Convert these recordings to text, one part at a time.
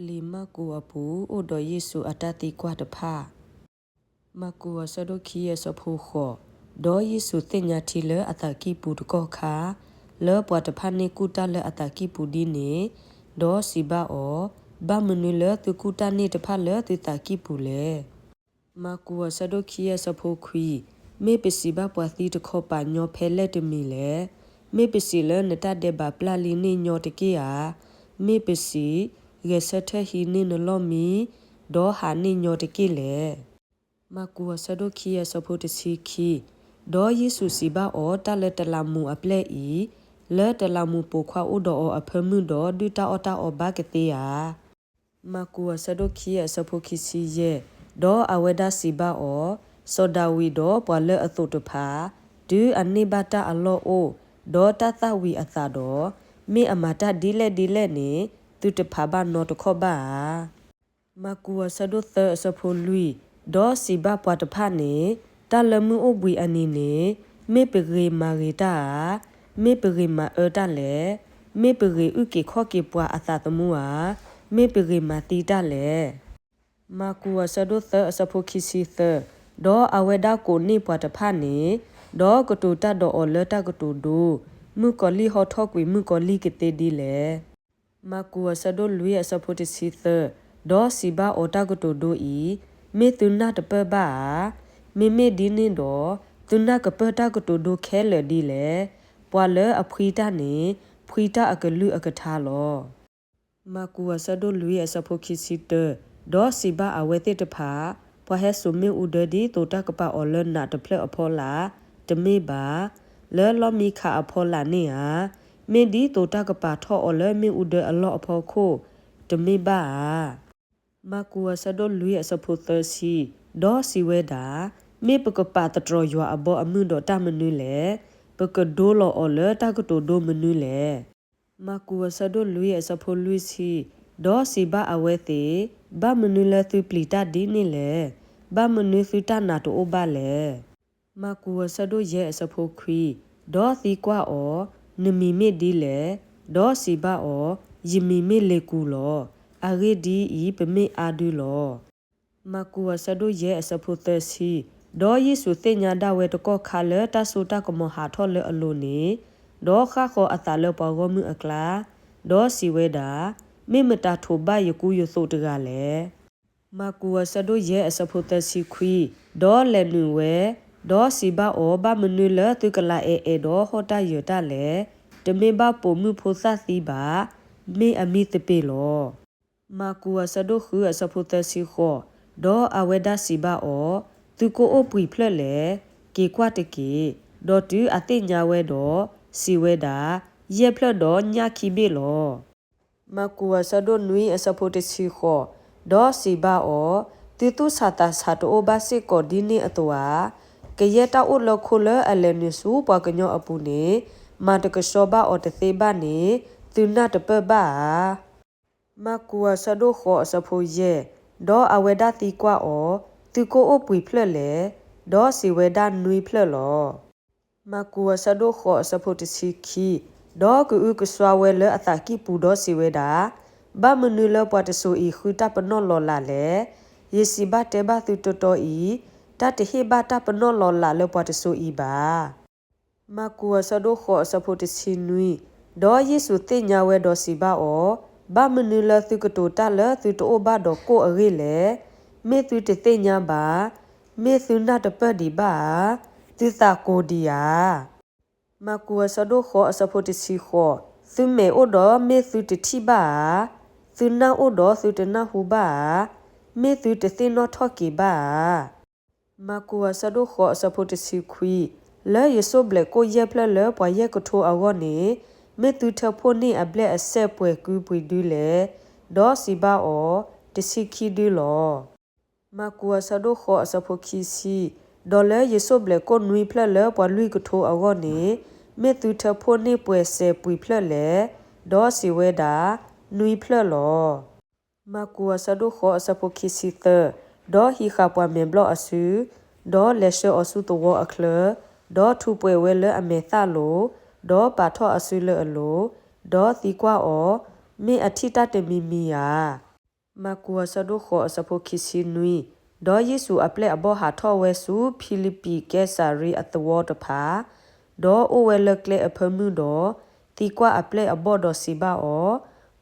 လံာ်မၢ်ကူးအပူၤ အိၣ်ဒီးယ့ၣ်ၡူးအတၢ်သံကွၢ်တဖၣ်. မၢ်ကူးအဆၢဒိၣ်ခံ အဆၢဖိဃိး, ဒီးယ့ၣ်ၡူးသ့ၣ်ညါထံလၢအသးကံၢ်ပူၤတကီၢ်ခါ, လၢပှၤတဖၣ်န့ၣ်ကူၣ်တၢ်လၢအသးကံၢ်ပူၤဒ်န့ၣ်, ဒီးစံးဘၣ်အီၤ, ဘၣ်မနုၤလၢသုကူၣ်တၢ်န့ၣ်တဖၣ်လၢသုသးကံၢ်ပူၤလဲၣ်. မၢ်ကူးအဆၢဒိၣ်ခံ အဆၢဖိခွံ, မ့ၢ်ပစံးဘၣ်ပှၤသံတခီပၤညီဖဲလဲၣ်တမံၤလဲၣ်. မ့ၢ်ပစံးလၢနတၢ်ဒဲးဘးပျၢ်လံန့ၣ်ညီတက့ၢ်ဧါ. မ့ၢ်ပစံး, ဂဲၤဆၢထၢၣ်ဟံးန့ၢ်နလီၢ်မံ, ဒီးဟးန့ၣ်ညီတက့ၢ်လဲၣ်. မၢ်ကူးအဆၢဒိၣ်ခံ အဆၢဖိတဆံခံ, ဒီးယ့ၣ်ၡူးစံးဘၣ်အီၤ, တၢ်လၢတလးမူးအပျဲၢ်အံၤ, လၢတလးမူးပိာ်ခွါအိၣ်ဒီးအီၤအဖၢမုၢ်ဒီး ဒုၣ်တၢ်အီၣ်တၢ်အီဘၣ်ကသ့ဧါ. မၢ်ကူးအဆၢဒိၣ်ခံ အဆၢဖိခံဆံယဲၢ်, ဒီးအဝဲဒၣ်စံးဘၣ်အီၤ, စီၤဒၤဝံးဒီးပှၤလၢအသိးတဖၣ်, တုၤအန့ၢ်ဘၣ်တၢ်အလီၢ်အိၣ်, ဒီးတၢ်သၣ်ဝံၤအသးဒီး, မ့ၢ်အမၤတၢ်ဒ်လဲၣ်ဒ်လဲၣ်န့ၣ်, သုတဖးဘၣ်နီတခီၣ်ဘၣ်ဧါ. မၢ်ကူးအဆၢဒိၣ်သၢ အဆၢဖိလွံၢ်, ဒီးစံးဘၣ်ပှၤတဖၣ်န့ၣ်, တၢ်လၢမုၢ်အိၣ်ဘှံးအနံၤန့ၣ်, မ့ၢ်ပဂ့ၤမၤဂ့ၤတၢ်ဧါ, မ့ၢ်ပဂ့ၤမၤအၢတၢ်လဲၣ်. မ့ၢ်ပဂ့ၤအုၣ်က့ၤခီၣ်က့ၤပှၤအသးသမူဧါ, မ့ၢ်ပဂ့ၤမၤသံတၢ်လဲၣ်. မၢ်ကူးအဆၢဒိၣ်သၢ အဆၢဖိခံဆံသၢ, ဒီးအဝဲဒၣ်ကိးန့ၢ်ပှၤတဖၣ်န့ၣ်, ဒီးကတိၤတၢ်ဒီးအီၤလၢတၢ်ကတိၤဒိ, မုၣ်ကီၤလံၢ်ဟီထီၣ်ကွံာ်မုၣ်ကီၤလံၢ်ကသ့ဒ်လဲၣ်. မၢ်ကူးအဆၢဒိၣ်လွံၢ် အဆၢဖိတဆံသၢ, ဒီးစံးဘၣ်အီၤ, တၢ်ကတိၤဒိအံၤ, မ့ၢ်သုနၢ်တပၢၢ်ဘၣ်ဧါ. မ့မ့ၢ်ဒ်န့ၣ်ဒီး, သုနၢ်ကပၢၢ်တၢ်ကတိၤဒိခဲလၢာ်ဒ်လဲၣ်. ပှၤလၢအဖှံတၢ်န့ၣ်, ဖှံတၢ်အကလုၢ်အကထါလီၤ. မၢ်ကူးအဆၢဒိၣ်လွံၢ် အဆၢဖိခံဆံတၢ, ဒီးစံးဘၣ်အဝဲသ့ၣ်တဖၣ်, ပှၤဟဲစိာ်မ့ၣ်အူဒၢဒ်သိးတၢ်ကပာ်အီၤလၢနးတဖျၢၣ်အဖီလာ်, တမ့ၢ်ဘၣ်. လၢလီၢ်မံခးအဖီလာ်န့ၣ်ဧါ. မ့ၢ်ဒ်သိးတၢ်ကပာ်ထီၣ်အီၤလၢမ့ၣ်အူဒၢအလီၢ်အဖီခိၣ်, တမ့ၢ်ဘၣ်ဧါ. မၢ်ကူးအဆၢဒိၣ်လွံၢ် အဆၢဖိသၢဆံ, ဒီးစံးဝဲဒၣ်, မ့ၢ်ပကပာ်သတြီၤယွၤအဘီအမုၢ်ဒီးတၢ်မနုၤလဲၣ်. ပကဒိလီၤအီၤလၢတၢ်ကတိၤဒိမနုၤလဲၣ်. မၢ်ကူးအဆၢဒိၣ်လွံၢ် အဆၢဖိလွံၢ်ဆံ, ဒီးစံးဘၣ်အဝဲသ့ၣ်, ဘၣ်မနုၤလၢသုပျံၤတၢ်ဒ်န့ၣ်လဲၣ်. ဘၣ်မနုၤသုတၢ်နာ်တအိၣ်ဘၣ်လဲၣ်. မၢ်ကူးအဆၢဒိၣ်ယဲၢ် အဆၢဖိခွံ, ဒီးသံကွၢ်အီၤ, နမံၤမ့ၢ်ဒ်လဲၣ်. ဒီးစံးဘၣ်အီၤ, ယမံၤမ့ၢ်လ့ၤကူၤလီၤ. အဂ့ၢ်ဒ်အံၤ, ပမ့ၢ်အါဒုလီၤ. မၢ်ကူးအဆၢဒိၣ်ယဲၢ် အဆၢဖိသၢဆံ, ဒီးယ့ၣ်ၡူးသ့ၣ်ညါဒၣ်ဝဲတကီၢ်ခါလၢတၢ်စိတၢ်ကမီၤဟးထီၣ်လၢအလိၤန့ၣ်, ဒီးဃၣ်ဃီၤအသးလၢပှၤဂီၢ်မုၢ်အကျါ, ဒီးစံးဝဲဒၣ်, မ့ၢ်မတၤထိးဘၣ်ယကူယသိးတဂၤလဲၣ်. မၢ်ကူးအဆၢဒိၣ်ယဲၢ် အဆၢဖိသၢဆံခွံ, ဒီးလဲၤနုာ်ဝဲ, ဒီးစံးဘၣ်အီၤ, ဘၣ်မနုၤလၢသုကလၤအဲၣ်အဲၣ်ဒီးဟီၣ်တၢ်ယၢၤတၢ်လဲၣ်. တမ့ၢ်ဘၣ်ပိာ်မုၣ်ဖိသၣ်သံဘၣ်, မ့ၢ်အမံသပ့ၤလီၤ. မၢ်ကူးအဆၢဒိၣ်ဃု အဆၢဖိသၢဆံဃိး, ဒီးအဝဲဒၣ်စံးဘၣ်အီၤ, သုကအိၣ်ပှံၤဖျၢၣ်လဲၣ်. က့ၤကွၢ်တက့ၢ်. ဒီးတုၤအသ့ၣ်ညါဝဲဒီး, စံးဝဲဒၣ်, ယဲၢ်ဖျၢၣ်ဒီးညၣ်ခံဘ့ၣ်လီၤ. မၢ်ကူးအဆၢဒိၣ်နွံ အဆၢဖိတဆံဃိး, ဒီးစံးဘၣ်အီၤ, သုသူၣ်ဆးသးဆးတအိၣ်ဘၣ်စ့ၢ်ကီးဒ်န့ၣ်အသိးဧါ. ကယဲၢ်တၢ်အိၣ်လၢခိလၢအလဲၤနုာ်ဆူပှၤကညီအပူၤန့ၣ်, မၤတကဆှီဘၣ်အီၤတသ့ဘၣ်န့ၣ်, သုနၢ်တပၢၢ်ဘၣ်ဧါ. မၢ်ကူးအဆၢဒိၣ်ဃိး အဆၢဖိယဲၢ်, ဒီးအဝဲဒၣ်သံကွၢ်အီၤ, သုကအိၣ်ပှံၤဖျၢၣ်လဲၣ်. ဒီးစံးဝဲဒၣ်, နွံဖျၢၣ်လီၤ. မၢ်ကူးအဆၢဒိၣ်ဃိး အဆၢဖိတဆံခံ, ဒီးကအုကစွါဝဲလၢအသးကံၢ်ပူၤဒီးစံးဝဲဒၣ်, ဘၣ်မနုၤလၢပှၤတစိၤအံၤဃုတၢ်ပနီၣ်လီၤလးလဲၣ်. ယစံးဘၣ်တဲဘၣ်သုတီတီအံၤ, တၢ်တဟ့ၣ်ဘၣ်တၢ်ပနီၣ်လီၤလးလၢပှၤတစိၤအံၤဘၣ်. မၢ်ကူးအဆၢဒိၣ်ဃိး အဆၢဖိတဆံနွံ, ဒီးယ့ၣ်ၡူးသ့ၣ်ညါဝဲဒီးစံးဘၣ်အီၤ, ဘၣ်မနုၤလၢသုကတိၤတၢ်လၢသုတအိၣ်ဘၣ်ဒီးကိၣ်အဂ့ၢ်လဲၣ်. မ့ၢ်သုတသ့ၣ်ညါဘၣ်, မ့ၢ်သုနၢ်တပၢၢ်ဒံးဘၣ်ဧါ. သုသးကိၤဒံးဧါ. မၢ်ကူးအဆၢဒိၣ်ဃိး အဆၢဖိတဆံဃိး, သုမဲာ်အိၣ်ဒီးမ့ၢ်သုတထံၣ်ဘၣ်ဧါ. သုနၢ်အိၣ်ဒီးသုတနၢ်ဟူဘၣ်ဧါ. မ့ၢ်သုတသ့ၣ်နီၣ်ထီၣ်က့ၤဘၣ်ဧါ. မၢ်ကူးအဆၢဒိၣ်ဃိး အဆၢဖိတဆံခွံ, လၢယဆိၣ်ဘျဲးကိၣ်ယဲၢ်ဖျၢၣ်လၢပှၤယဲၢ်ကထိအဂီၢ်န့ၣ်, မ့ၢ်သုထၢဖှိၣ်န့ၢ်အဘျဲၣ်အစဲၣ်ပှဲၤကုပှဲၤဒုလဲၣ်. ဒီးစံးဘၣ်အီၤ, တဆံခံဒုလီၤ. မၢ်ကူးအဆၢဒိၣ်ဃိး အဆၢဖိခံဆံ, ဒီးလၢယဆိၣ်ဘျဲးကိၣ်နွံဖျၢၣ်လၢပှၤလွံၢ်ကထိအဂီၢ်န့ၣ်, မ့ၢ်သုထၢဖှိၣ်န့ၢ်ပှဲၤစဲးပှံၤဖျၢၣ်လဲၣ်. ဒီးစံးဝဲဒၣ်, နွံဖျၢၣ်လီၤ. မၢ်ကူးအဆၢဒိၣ်ဃိး အဆၢဖိခံဆံသၢ, ဒီးဟံးဃာ်ပှၤမဲာ်ဘျီၣ်အစု, ဒီးလဲၤဆှၢအီၤဆူသဝီအချၢ, ဒီးထူးပှဲၤဝဲလၢအမဲာ်သၣ်လိၤ, ဒီးပာ်ထီၣ်အစုလၢအလိၤ, ဒီးသံကွၢ်အီၤ, မ့ၢ်အထံၣ်တၢ်တမံၤမံၤဧါ. မၢ်ကူးအဆၢဒိၣ်ဃိးအဆၢဖိခံဆံနွံ, ဒီးယ့ၣ်ၡူးအပျဲၢ်အဘီၣ်ဟးထီၣ်ဝဲဆူဖံလံးပံးကဲစၤရံအသဝီတဖၣ်, ဒီးအိၣ်ဝဲလၢကျဲအဖၢမုၢ်ဒီး, သံကွၢ်အပျဲၢ်အဘီၣ်ဒီးစံးဘၣ်အီၤ,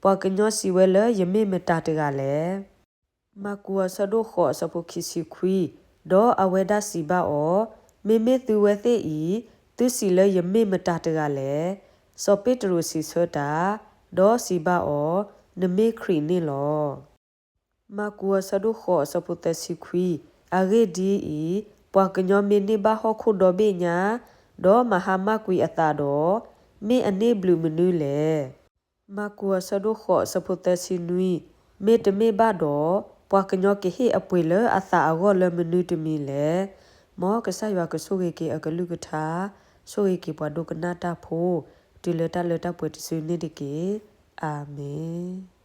ပှၤကညီစံးဝဲလၢယမ့ၢ်မတၤတဂၤလဲၣ်. မၢ်ကူးအဆၢဒိၣ်ဃိးအဆၢဖိခံဆံခွံ, ဒီးအဝဲဒၣ်စံးဘၣ်အီၤ, မ့မ့ၢ်သုဝဲသ့ၣ်အံၤ, သုစံးလၢယမ့ၢ်မတၤတဂၤလဲၣ်. စီၤပ့းတရူးစံးဆၢတၢ်, ဒီးစံးဘၣ်အီၤ, နမ့ၢ်ခရံာ်န့ၣ်လီၤ. မၢ်ကူးအဆၢဒိၣ်ဃိးအဆၢဖိသၢဆံခွံ, အဂ့ၢ်ဒ်အံၤ, ပှၤကညီမ့ၢ်န့ၢ်ဘၣ်ဟီၣ်ခိၣ်ဒီဘ့ၣ်ညါ, ဒီးမၤဟါမၢ်ကွံာ်အသးဒီး, မ့ၢ်အန့ၢ်ဘျုးမနုၤလဲၣ်. မၢ်ကူးအဆၢဒိၣ်ဃိးအဆၢဖိသၢဆံနွံ, မ့တမ့ၢ်ဘၣ်ဒီး, ပှၤကညီကဟ့ၣ်အပှ့ၤလၢအသးအဂီၢ်လၢမနုၤတမံၤလဲၣ်. မ်ကစၢ်ယွၤကဆိၣ်ဂ့ၤက့ၤအကလုၢ်ကထါ, ဆိၣ်ဂ့ၤက့ၤပှၤဒိကနၣ်တၢ်ဖိ, တုၤလၢတၢ်လၢတၢ်ပှဲၤတစုန့ၣ်တက့ၢ်. အၤမ့ၣ်.